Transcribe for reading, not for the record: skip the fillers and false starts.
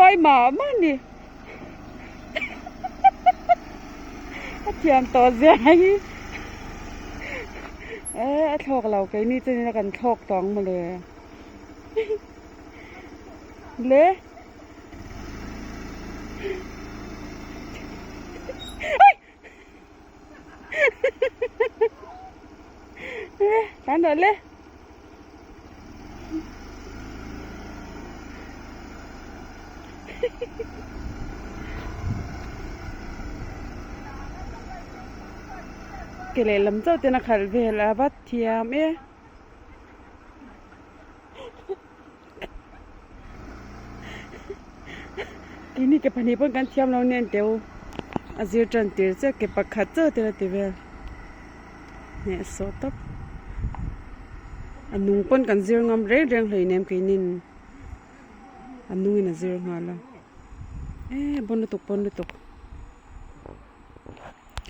huai mah mah a ni. A thiam tawh zia hi eh a thlawk lo keini chuan kan thlawk tawh ang mawle le tan rawh le. Ke lehlam chauh ten a khalh vel a va thiam e. Keini ke pahnih pawn kan thiam lo nen teu a zir tan tir chiah ke pakhat chauh ten a ti vel hneh sawh tawp a nung pawn kan zir ngam reng reng hleinem keinin a nungin a zir nghal a e bawn lutuk bawn lutuk.